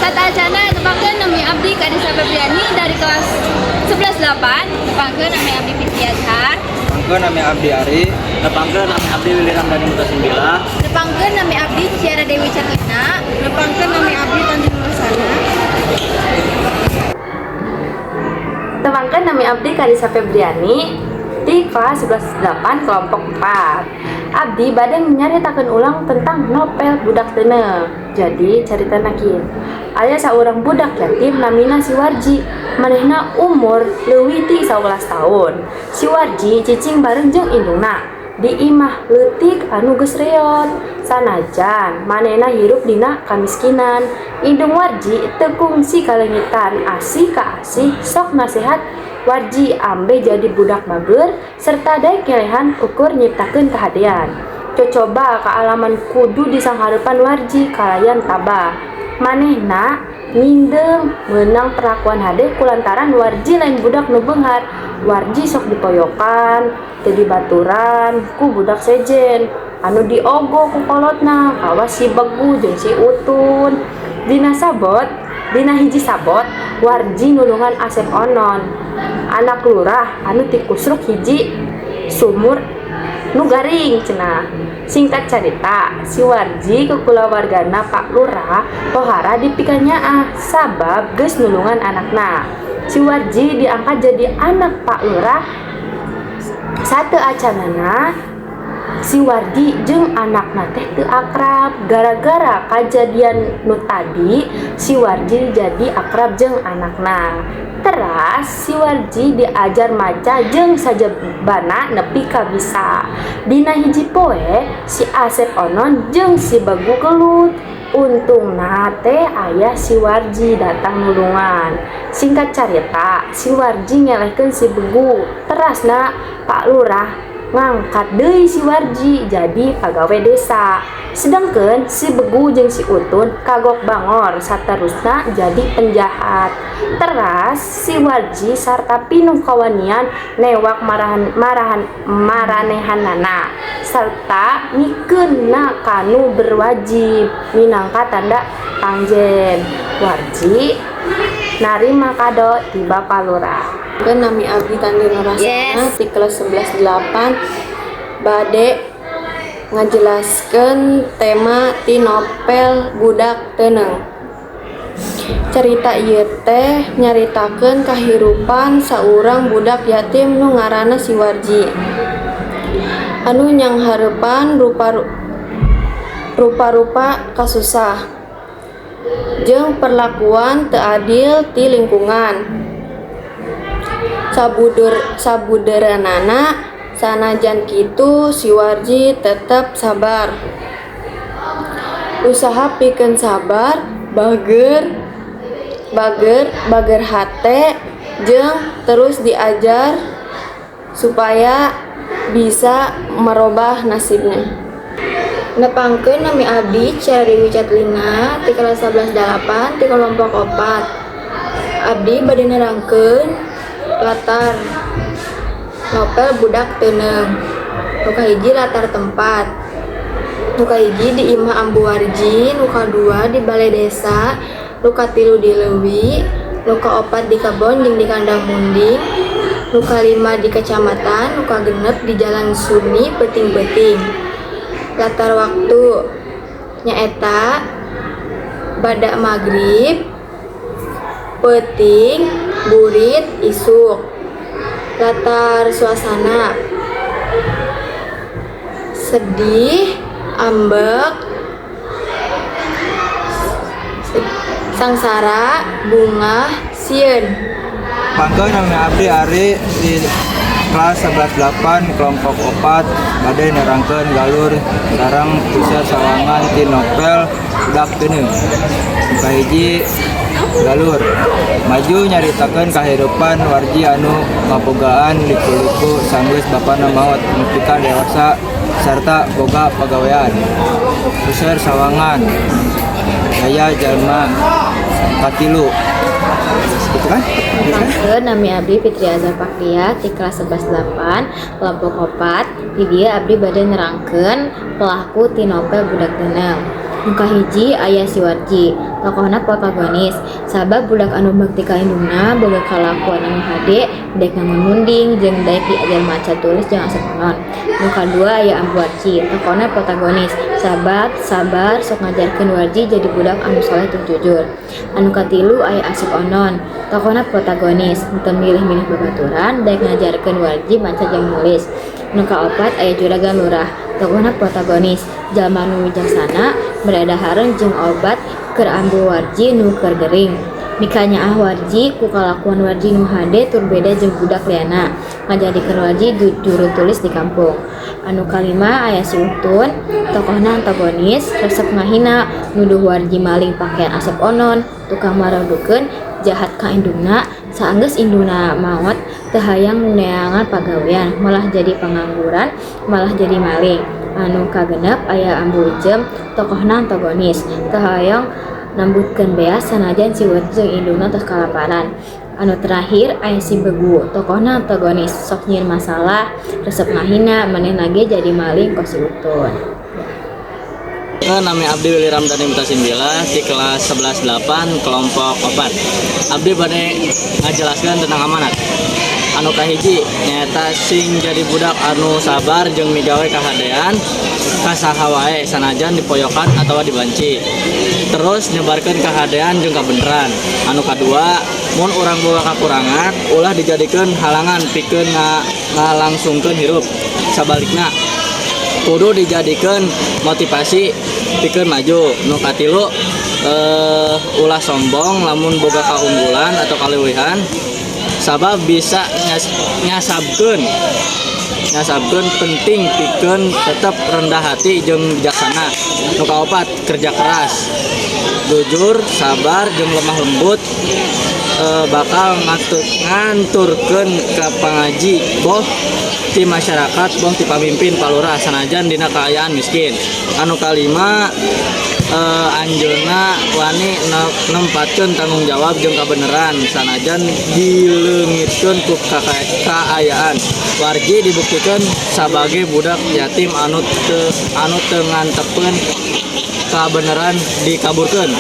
Sateuacanna, tepangkeun, nami abdi Kadisa Febriani dari kelas 11.8. Tepangkeun, nami abdi Fitri Azhar. Tepangkeun, nami abdi Ari. Tepangkeun, nami abdi Willy Ramdhani Mutasimbillah. Tepangkeun, nami abdi Ciara Dewi Catlina. Tepangkeun, nami abdi Tanjung Nursana. Tepangkeun, nami abdi Karisa Febriani di kelas 11.8 kelompok 4. Abdi bade nyaritakeun ulang tentang novel Budak Teuneung. Jadi caritana kieu. Aya saurang budak yatim namina si Warji. Manehna umur leuwih ti 11 tahun. Si Warji cicing bareng jeung indungna di imah leutik anu geus reot. Sanajan manehna hirup dina kamiskinan, indung Warji teu kungsi kaleungitan asih ka asih, sok nasehat Warji ambe jadi budak bager serta daek ngelehan ukur nyiptakeun kahadean. Cocoba kaalaman kudu disanghareupan Warji kalayan tabah. Manehna ngindem meunang perlakuan hade kulantaran Warji lain budak nu beunghar. Warji sok dipoyokan, teu dibaturan ku budak sejen anu diogo ku kolotna, kawas si Begu jeung si Utun. Dina hiji sabot, Warji nulungan Asep Onon, anak lurah anu tikusruk hiji sumur nu garing cenah. Singkat carita, si Warji ku kulawargana Pak Lurah pohara dipikanyaah sabab geus nulungan anakna. Si Warji diangkat jadi anak Pak Lurah. Sateuacanna, si Warji jeung anakna teh teu akrab. Gara-gara kajadian nu tadi, si Warji jadi akrab jeung anakna. Teras si Warji diajar maca jeung sajabana nepi ka bisa. Dina hiji poe, si Asep Onon jeung si Begu gelut. Untungna teh aya si Warji datang nulungan. Singkat carita, si Warji ngelehkeun si Begu. Terasna Pak Lurah ngangkat deui si Warji jadi pagawe desa. Sedangkan si Begu jeung si Utun kagok bangor, saterusna jadi penjahat. Teras si Warji sarta pinuh kawanian newak marahan marahan maranehanana serta mikeunna kanu berwajib minangka tanda pangjen. Warji narima kado ti Bapak Lurah. Nami abdi Tandi Nurasana ti kelas 11.8 bade ngajelaskeun tema ti novel Budak Teuneung. Carita ieu teh nyaritakeun kahirupan saurang budak yatim nu ngaranna si Warji anu nyanghareupan rupa-rupa kasusah jeung perlakuan teu adil ti lingkungan. Sabudeureunana, sanajan kitu si Warji tetep sabar. Usaha pikeun sabar, bager bager bager hate jeung terus diajar supaya bisa merubah nasibnya. Nepangkeun, nami abdi Ciara Dewi Catlina ti kelas 11.8 ti kelompok 4. Abdi bade nerangkeun latar novel Budak Teuneung. Nu kahiji, latar tempat. Nu kahiji di imah Ambu Warji, nu kadua di balai desa, nu katilu di leuwi, nu kaopat di kebon jeung di kandang munding, nu kalima di kecamatan, nu kagenep di Jalan Suni peuting-peuting. Latar waktu nyaeta bada magrib, peuting, burit, isuk. Latar suasana sedih, ambek, sangsara, bungah, sieun. Pangkeun, nami abdi Ari di kelas 11.8 kelompok 4 bade nerangkeun galur sareng puseur sawangan ti novel Budak Teuneung. Nu kahiji, galur. Maju nyaritakeun kahirupan Warji anu ngabogaan liku-liku sanggeus bapana maot nepi ka dewasa sarta boga pagawean. Puseur sawangan gaya jalma katilu. Gitu kan? Gitu kan? Tepangkeun, nami abdi Fitri Azhar Fakria ti kelas 11.8 kelompok 4. Di dieu abdi bade nerangkeun pelaku ti novel Budak Teuneung. Nu kahiji aya si Warji. Tokohna protagonis, sabab budak anu bakti ka indungna, boga kalakuan anu hade, daek ngangon munding jeung daek diajar maca tulis jeung Asep Onon. Nu kadua aya Ambu Warji, tokohna protagonis, sabab sabar, sok ngajarkeun Warji jadi budak anu soleh tur jujur. Anu katilu aya Asep Onon, tokohna protagonis, teu milih-milih babaturan, daek ngajarkeun Warji maca jeung nulis. Nu kaopat aya Juragan Lurah, tokohna protagonis, jalma nu wijaksana, mere dahareun jeung obat keur Ambu Warji nu keur gering. Mikanyaah Warji ku kalakuan Warji nu hade tur beda jeung budak lianna, ngajadikeun Warji juru tulis di kampung. Anu kalima aya si Utun, tokohna antagonis, resep ngahina, nuduh Warji maling pakean Asep Onon, tukang maradukeun, jahat ka indungna, saenggeus indungna maot teu hayang neangan pagawean, malah jadi pangangguran, malah jadi maling. Anu kagenep aya Ambu Ijem, tokohna antagonis, teu hayang nambutkeun beas sanajan si Warji jeung indungna tos kalaparan. Anu terakhir aya si Begu, tokohna antagonis, sok nyieun masalah, resep ngahina, manehna ge jadi maling kos si Utun. Nami Abdi Willy Ramdhani Mutasimbillah di kelas 11.8 kelompok 4. Abdi bade ngajelaskeun tentang amanat. Anu kahiji nyaeta sing jadi budak anu sabar jeung migawe kahadean ka saha wae, sanajan dipoyokan atawa dibanci. Terus nyebarkeun kahadean jeung kabeneran. Anu kadua, mun urang boga kakurangan, ulah dijadikeun halangan pikeun ngalangsungkeun hirup. Sabalikna kudu dijadikeun motivasi pikeun maju. Nu katilu, ulah sombong lamun boga kaunggulan atau kaleuwihan, sabab bisa nyasabkeun. Penting pikeun tetep rendah hati jeung bijaksana. Nu kaopat, kerja keras, jujur, sabar jeung lemah lembut bakal nganturkeun ka pangaji, boh ti masyarakat, boh ti pamimpin, palurah, sanajan dina kaayaan miskin. Anu kalima, anjeunna wani nempatkeun tanggung jawab jeung kabeneran sanajan dileungitkeun ku kaayaan. Warji dibuktikeun sabage budak yatim anu teu ngantepeun kabeneran dikaburkeun.